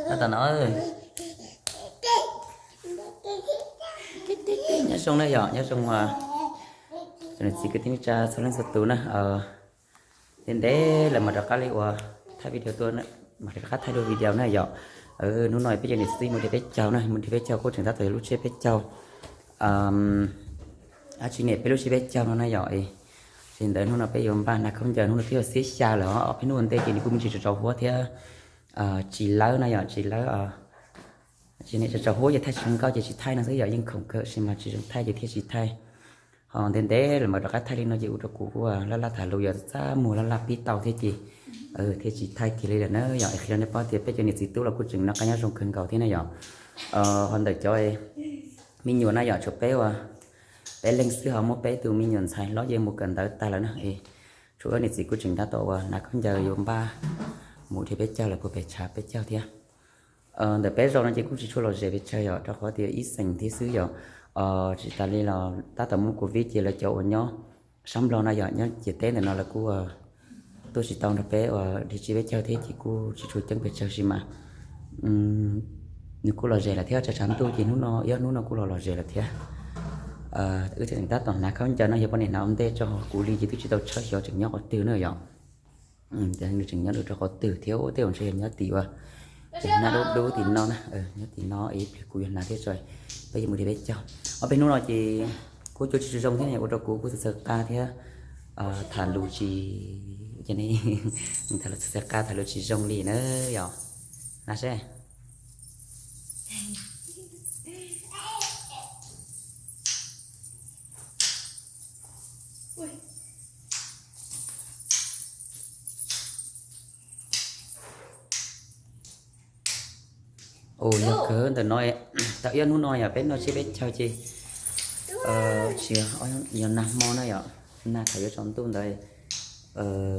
Tab tom no, nyob zoo na yom, nyob zoo, niam txiv kwv tij neej tsa txhua leej txhua tus na. Ntev ntev lawm mam rov qab li uas thaij video tuaj, mam rov qab thaij dua video na yom. Hnub no peb cov niam txiv twb mus dhia peb caug na, mus dhia peb caug kuj tseem tab tom yog lub tsiab peb caug. Ab tsi niam peb lub tsiab peb caug no na yom. Tsis ntawd hnub no peb yuav npaj hnav khaub ncaws, hnub no twb yog xiab xya lawm os, ob peb hnub ua ntej ces nws kuj me ntsis tsaus tsaus huab thiab tsis lawb na yom, tsis lawb. Tsis niam tsaus tsaus huab ces thaij tsis zoo nkauj ces tsis thaij no xwb yom, yeej khoom kawg sis mas tsis zoo thaij ces thiaj tsis thaij. Ho ntev ntev lawm mam rov qab thaij li no ces ua rau kuv kuj laj laj tham lus, yog txaj muag laj laj pib tau thiab ces thiaj tsis thaij kiag li lawm na yom. Qhia rau nej paub tias peb cov niam txiv tub los kuj tseem noj qab nyob zoo kawg nkaus thiab na yom. Ho ntawm cov me nyuam na yom, tshuav peb ua peb leeg xwb, ho muab peb tus me nyuam ntxhais hlob yeej mus kawm ntawv tag lawm na. Tshuav wb niam txiv kuj tseem tab tom uas hnav khaub ncaws yuav npaj mus dhia peb caug lawm, puag pem tshav peb caug thiab. Ntawm peb zos no ces kuj tsis tshua lom zem pes tsawg yom, rau qhov tias ib xeem thiab xwb yom. Tsis tas li los tab tom muaj covid ces lawv cov uas nyob sab Nplog no yom, nyob ciam teb ntawm no lawv kuj tuaj tsis tau nrog peb uas dhia tsiab peb caug thiab ces kuj tsis tshua ceeb pes tsawg sis mas nws kuj lom zem lawm thiab, tshav tshav ntuj ces hnub no ib ob hnub no kuj los lom zem lawm thiab. Wb thiaj tseem tab tom hnav khaub ncaws no, yog poj niam hnav ua ntej tso, kuv li ces twb tsis tau tshawb xyov tseem nyob qhov twg na yom. Nws tseem nyob rau qhov twg thiab, ua tej zaum ntshe yog nyob tim uas hnab dub dub tim no na, nyob tim no ib pliag kuv yuav hnav thiab tso, peb yuav mus dhia peb caug. Ob peb hnub no ces kuv cuab tsis tshua zoo thiab ua rau kuv kuj txawv txawv qa thiab tham lus tsis, tham lus txawv txawv qa, tham lus tsis zoo li na yom. Na seb. Ua yog kawg ntawm no, tau ib ob hnub no yog peb noj tsiab peb caug ces tsis yog nag hmo na yom, nag thaum yuav tsaus ntuj ntawd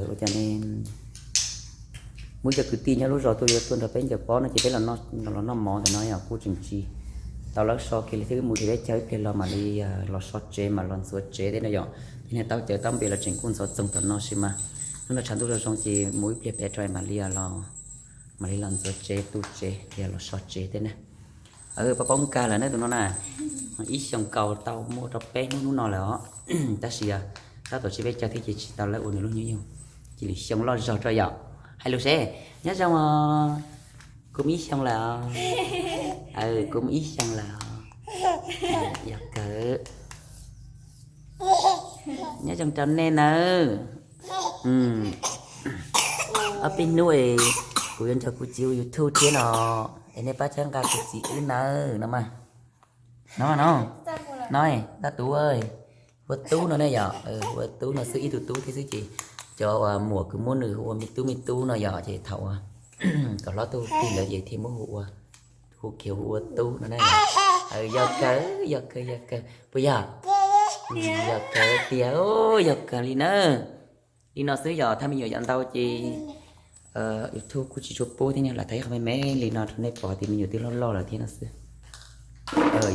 ua cas ne, muaj cov kwv tij nyob lub zos tuaj yuav tuaj nrog peb ncaws pob no ces peb los noj mov ntawm no yom, kuj tseem tsis tau lawv so kiag li thiab, mus dhia peb caug ib pliag los mam li los so tsev mam los ntxuav tsev thiab na yom. Ces niag taub cawv taub npias los tseem kuj ntxhov txoog tom no sis mas hnub no tshav ntuj zoo zoo ces mus ib pliag pem rau mam li los, mam li los ntxuav tsev tu tsev thiab los so tsev thiab na. Pab paub nkag lawm na tus no na, ib xyoos kaus tau muaj rau peb hnub hnub no lawm os. Tab sis tab tom tsiab peb caug thiab ces tsis tau lawv ua nws lub hnub nyoog, cia li xyoo loj zog rau yom. Hais lus seb, nyob zoo os, kuv mus ib xyoos lawm os, kuv mus ib xyoos lawm os. Yog kawg, nyob zoo rau nej nawb. Ob peb hnub es kuv yuav nrog kuv txiv ua YouTube thiab no, es nej pab txhawb nqa kuv txiv wb nawb no mas. No no, no, tab tus ua tub no ne yom, ua tub no xwb, ib tug tub thiab xwb ces cov uas muam kuv muab nws hu ua me tub me tub no yom, ces thaum uas kom hlob tuaj hu kiag ntawd ces thiaj muab hu ua, hu kiag hu ua tub no na. Yog kawg, yog kawg, yog kawg puas yog? Yog kawg tiag, yog kawg li na. Li no xwb yog thaj me nyuam yav ntau ces YouTube kuj tsis tshua pub thiab, lam thaij ib qho me me li no rau nej pom tias me nyuam twb loj loj lawm thiab no xwb.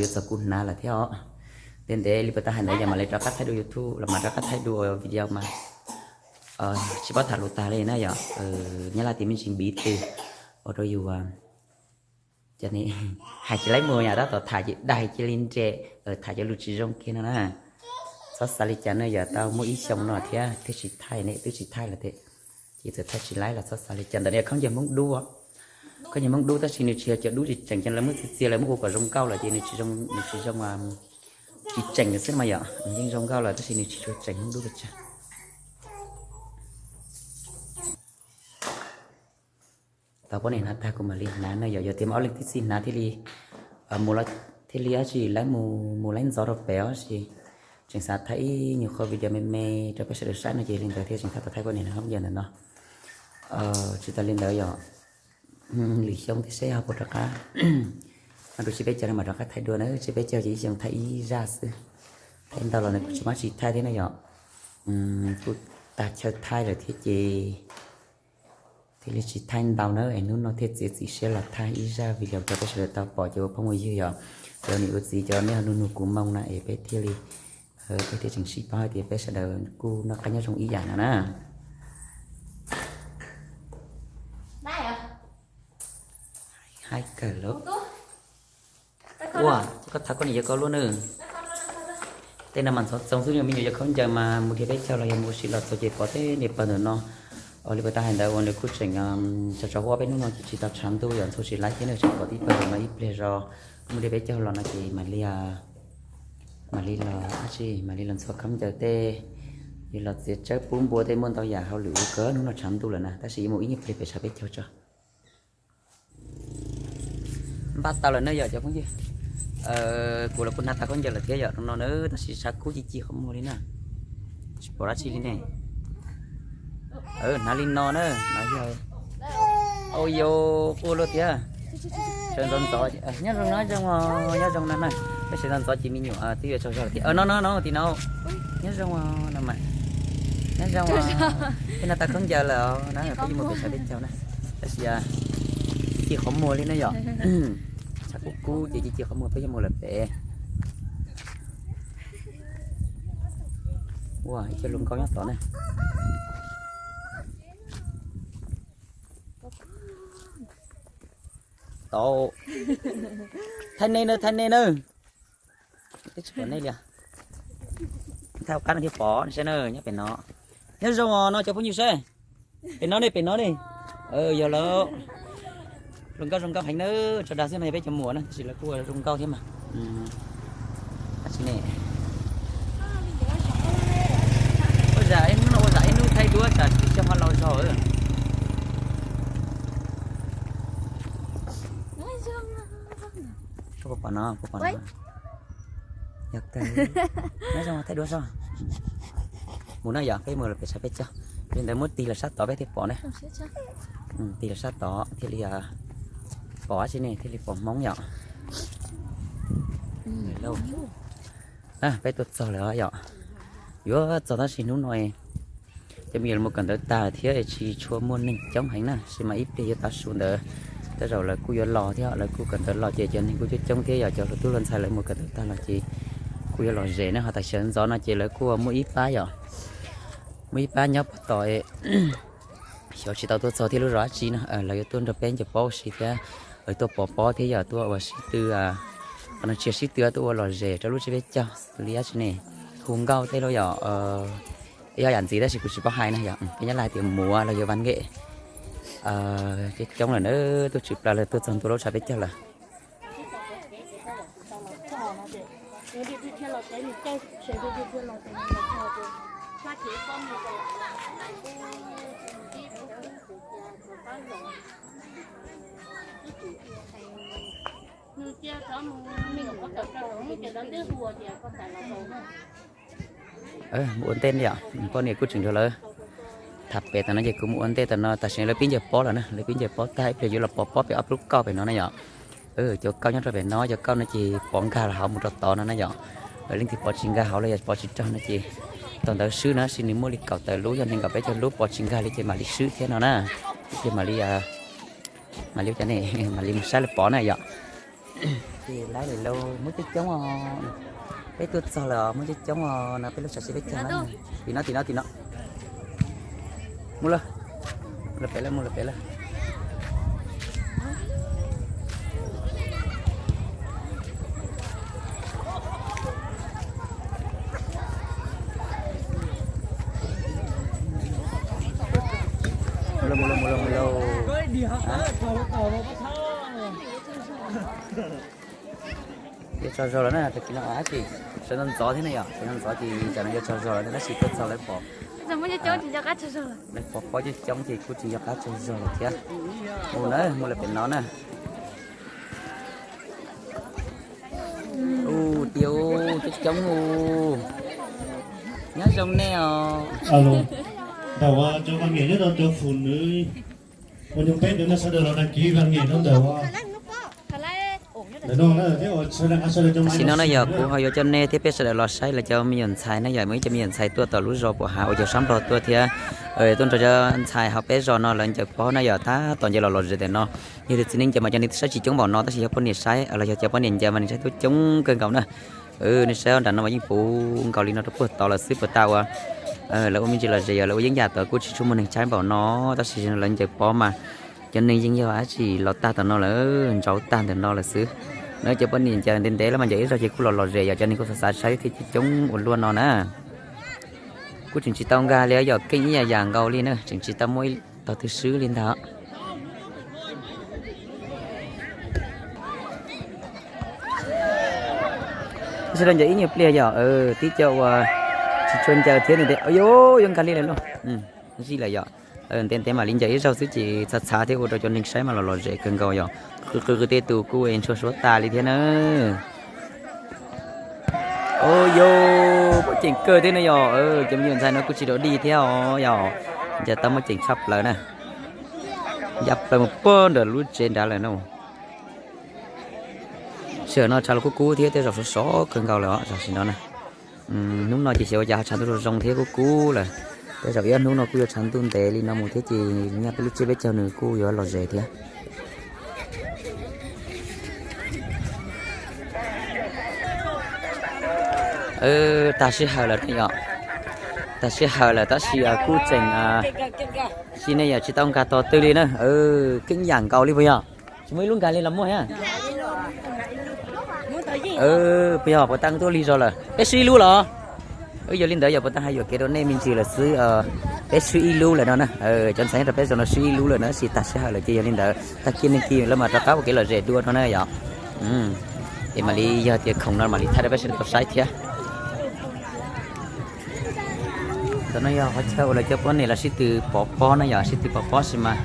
Yuav txog kuv hnav lawm thiab os. Ntev ntev li puas tau hais ntawd yog mam li rov qab thaij dua YouTube los mam rov qab thaij dua video mas tsis paub tham lus tag li na yom. Nyab laj tias me ntsis npiv twg ua rau yus cov ne hais tsis laib mus yom, tab tom tham ces daig cia li nres, tham cov lus tsis zoo kiag no na. Txhob xav li cas no, yog tau muaj ib xyoo no thiab thiaj tsis thaij ne, twb tsis thaij lawm thiab, ces txawm thaij tsis laib los txhob xav li cas. Ntawm no khaub ncaws Hmoob dub, khaub ncaws Hmoob dub tab sis nws tsis yog cov dub tsis tseem, cov lawv muab txiav txiav lawv muab ua kom zoo nkauj lawm ces nws tsis zoo, nws tsis zoo, tsis tseem xwb mas yom, yeej zoo nkauj lawm tab sis nws tsis tshua tseem Hmoob dub pes tsawg. Tau poj niam hnav tag kuv mam li hnav na yom, yog tias mas ob leeg tib txhij hnav thiaj li, thiaj li dab tsi lawv mus, mus laib ntxov rau pem os, sis tseem xav thaij ib nyuag qho video me me rau peb sawv daws saib no ces li ntawd thiaj tseem tab tom thaij poj niam hnav khaub ncaws ntawm no. Tsis tas li ntawd yom, lwm xyoo thiab seb ho puas rov qab, no rau tsiab peb caug no mam rov qab thaij dua na, tsiab peb caug ces ib xyoo thaij ib zaj xwb, thaij ntau los nws kuj tsis muaj tsis thaij thiab na yom. Kuj tag chaw thaij lawm thiab ces thiaj li tsis thaij ntau na, es hnub no thiaj txiav txim siab los thaij ib zaj video rau peb sawv daws tau pom cov ua phooj ua ywg yom, cov niam ua txiv cov nej ho nug nug kuv moo na es peb thiaj li, peb thiaj tseem sib paub hais tias peb sawv daws kuj noj qab nyob zoo ib yam no na. Hais kawg lawm. Ua, koj thab koj niam yawg koj luaj nawb. Tej no mas ntxhov txoo xwb, me nyuam yog khaub ncaws mas mus dhia peb caug los yog mus ua si los txog ces pom tej niag pawg ntawm no. Ua li puas tau hais ntawd uas nws kuj tseem tsaus tsaus huab peb hnub no ces tsis tau tshav ntuj yom, ntxhua tsis laib thiab nws tseem pom tib pawg ntawm no ib pliag zog. Mus dhia peb caug los no ces mam li, mam li los dab tsi, mam li los ntxhua khaub ncaws tej, yuav los txiav tsawb pub npua tej, muaj ntau yam hauj lwm ua kawg hnub no tshav ntuj lawm na, tab sis yuav mus ib nyuag pliag pem tshav peb caug tso. Npaj tau lawm na yom cov phooj ywg. Kuv los kuj hnav tau khaub ncaws lawm thiab yom, no na tab sis tshav kub ci ci qhov muag li na. Tsis pom dab tsi li ne. Hnav li no na, hnav yog, au yau, quaj luaj tiag. Sawv ntxov ntxov, nyob zoo no, zoo, nyob zoo no na. Peb sawv ntxov ntxov ces me nyuam twb yuav tsaug zog lawm tiag. No no no, tim no. Nyob zoo no mas. Nyob zoo. Peb hnav tau khaub ncaws lawm na, peb yuav mus pem tshav peb caug na. Tab sis ci ci qhov muag li na yom. Tshav kub kub ces ci ci qhov muag peb yuav mus lawm pem. Ua ib co hluas nkauj nyob tod na. Tod. Thaij nej na, thaij nej na. Twb tsis pom nej li. Thaij qab no thiaj pom saib na, nyob pem no. Nyob zoo os no cov phooj ywg saib. Pem no ne, pem no ne. Yog lawm. Zoo nkauj zoo nkauj heev na, tso dag xwb no yog peb cov muam na, tab sis lawv kuj zoo nkauj thiab mas. Ua zam ib hnub no ua zam ib hnub thaij duab tsam tsis xyov ho laus zog. Puas pom no, puas pom no? Yog kawg. Nyob zoo thaij duab zog. Mus na yom, peb mus lawm pem tshav peb caug. Li ntawd muab tig los sab tod peb thiaj pom na. Tig los sab tod thiaj li pom dab tsi ne, thiaj li pom Hmoob yom. Peb tuaj txog lawm yom. Yuav txog tab sis hnub no cov me nyuam mus kawm ntawv tag thiab tsis tshua muaj neeg coob heev na, sis mas ib pliag yuav tav su ntawd tej zaum lawv kuj yuav los thiab, lawv kuj kawm ntawv los ces cov neeg kuj coob coob thiab yom, cov hluas tub hluas ntxhais lawv mus kawm ntawv tag los ces kuj yuav los zem na, ho tam sim ntxov no ces lawv kuj muaj ib pab yom, muaj ib pab nyob pem tod xyov tsis tau tuaj txog thiab lub zos dab tsi no, lawv yuav tuaj nrog peb ncaws pob ua si thiab, tuaj pov pob thiab yom, tuaj ua sib tw, qhov no tsis yog sib tw, tuaj ua lom zem rau lub tsiab peb caug li dab tsi ne, hu nkauj tej lub yom. Ib yam ntxiv tab sis kuv tsis paub hais na yom, peb Nyab Laj hais tias muav los yog vas nkem. Coob coob lawm na, tuaj tshwm plaws lawm, tuaj txog ntua lub tshav peb caug lawm. Mus ua ntej yom, poj niam kuj tseem nrog lawv tham pem tam no ces kuv mus ua ntej tam no, tam sim no lawv pib ncaws pob lawm na, lawv pib ncaws pob tag ib pliag yuav los pov pob pem ob lub kauj pem no na yom. Cov kauj nyob rau pem no, cov kauj no ces pov nkag los hauv mus rau tod no na yom. Leej twg pov tsis nkag hauv los yog pov tsis raug no ces tau ntawd swb no, tab sis nws muaj li kaum tawm lub, yog nees nkaum peb caug lub pov tsis nkag li ces mam li swb thiab no na. Ces mam li, mam li cov ne, mam li mus saib lawv pov na yom. Ces lawv muaj coob coob os, peb tuaj txog lawm os, muaj coob coob os no, peb lub tshav sib peb caug na. Tim no, tim no, tim no. Mus lawm, lawv pem lawm, mus lawm pem lawm. Mus lawm, mus lawm, mus lawm, mus lawm. Yuav tsaug zog lawm na, tag kis no tab sis sawv ntxov ntxov thiab na yom, sawv ntxov ntxov ces tsam no yuav tsaug zog lawm na, tab sis tuaj txog lawv pov, lawv pov pob coob coob ces kuj tsis nco qab tsaug zog lawm thiab. Mus na, mus lawm pem no na. Ua tias coob coob ua, nyob zoo nej os. Ntawm cov vas niam nyob rau cov fum nws, ua nyuag peb tus no sawv daws los đăng ký vas niam no ntawm ntawm no na, thiab ua sawv daws, sawv daws cov, tam sim no na yog kuv ho yuav coj nej thiab peb sawv daws los saib lawv cov me nyuam ntxhais na yom, muaj ib cov me nyuam ntxhais tuaj tom lub zos Puas Hav uas cov sab Nplog tuaj thiab tuaj nrog cov ntxhais hauv peb zos no lawv ncaws pob na yom, tab tom ncaws los lom zem ntawm no. Yog tias txiv neej ncaws mas cov neeg saib tsis coob npaum no, tab sis yog poj niam saib los yog cov poj niam ncaws mas neeg saib tuaj coob kawg nkaus na. Nej saib nram no mas yeej puv nkaus li no rau puag tod lawm xwb, puas tas ua lawv ua me ntsis lom zem, yog lawv ua yeeb yam tod kuj tsis tshua muaj neeg saib npaum no, tab sis lawv ncaws pob mas Cov neeg yeej yog dab tsi los tag tom no lawm, ntsauv tag ntawm no lawm xwb. No cov poj niam ncaws ntev ntev los mas ncaws ib zaug ces kuj los lom zem yom, cov neeg kuj xav xav saib thiab coob ua luaj no na. Kuj tseem tsis tau nkag li yom, keej ib yam yam nkaus li na, tseem tsis tau muaj ib tog twg swb li ntag. Sawv daws ncaws ib nyuag pliag yom, tib co uas tsis tshua ncaws thiab nws tias, yuav nkag li lawm lauj. Zij lawm yom. Ntev ntev mam li ncaws ib zaug xwb ces txhav txhav thiab ua rau cov neeg saib mas los lom zem kawg nkaus yom. Qw qw qw tej tus kuj es ntshua suav tas li thiab na. Au yau, muaj ceem kawg thiab na yom. Cov me nyuam ntxhais no kuj tsis dog dig thiab os yom. Ncaws tau muaj ceem tshaj plaws na. Ya plaws mus puag ntawm lub tsev nrad lawm no. Sij hawm no tshav los kub kub thiab tej zaum sov sov kawg nkaus lawm os tam sim no na. Hnub no ces xyov ua cas ho tshav ntuj zoo zoo thiab kub kub lawm. Tej zaum ib ob hnub no kuj yuav tshav ntuj ntev li no mus thiab ces nyaj peb lub tsiab peb caug nws kuj yuav lom zem thiab. Tag sij hawm lawm yom, tag sij hawm lawm tab sis kuj tseem, si nej yam tsis tau nkag tos twg li na. Keej yam nkaus li puas yog? Tsis muaj ib lub nkag li los muaj thiab. Puas yog puas tau tuaj lig zog lawm, peb swb ib lub los? Yog li ntawd yog puas tau hais yuam kev rau nej me ntsis lawm xwb. Peb swb ib lub lawm no na. Cov ntxhais nyob rau peb zos no swb ib lub lawm na, tab sis tag sij hawm lawm ces yog li ntawd tag kis neeg kis lawv mam rov qab ua kev lom zem dua no na yom. Es mam li yog tias khoom no mam li thaij rau peb sawv daws tau saib thiab. Ntawm no yog qhov chaw uas lawv cov poj niam los sib tw pov pob na yom, sib tw pov pob sis mas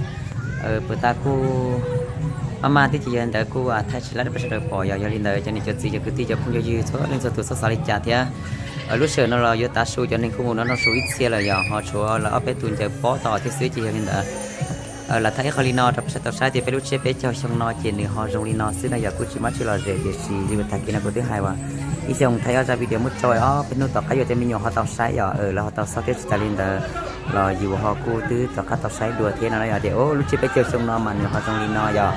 puas tas kuj maj maj thiab ces yog li ntawd kuj thaij tsis laib rau peb sawv daws pom yom. Yog li ntawd cov niam cov txiv cov kwv tij cov phooj cov ywg txhua leej txhua tus txhob xav li cas thiab. Lub sij hawm no los yuav tav su cov neeg kuj mus noj noj su ib txhia lawm yom, ho tshuav lawv ob peb tus ncaws pob tos thiab xwb ces yog li ntawd lawv thaij ib qho li no rau peb sawv daws tau saib tias peb lub tsiab peb caug xyoo no ces nws ho zoo li no xwb no yom, kuj tsis muaj dab tsi lom zem tiam sis li uas tag kis no kuv twb hais uas ib xyoo thaij ob zaj video muab tso ob peb hnub tom qab yuav cov me nyuam ho tau saib yom, lawv ho tau xav thiab tsis tas li ntawd los yus ho kuj twb rov qab tau saib dua thiab no na yom. Tias lub tsiab peb caug xyoo no mas nws ho zoo li no yom,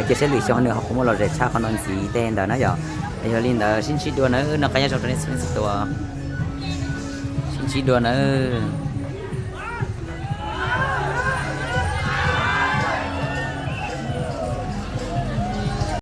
cia saib lwm xyoo nws ho puas muaj lom zem tshaj qhov no ntxiv tej ntawd na yom. Yog li ntawd sib ntsib dua nawb, noj qab nyob zoo rau nej txhua leej txhua tus. Sib ntsib dua nawb.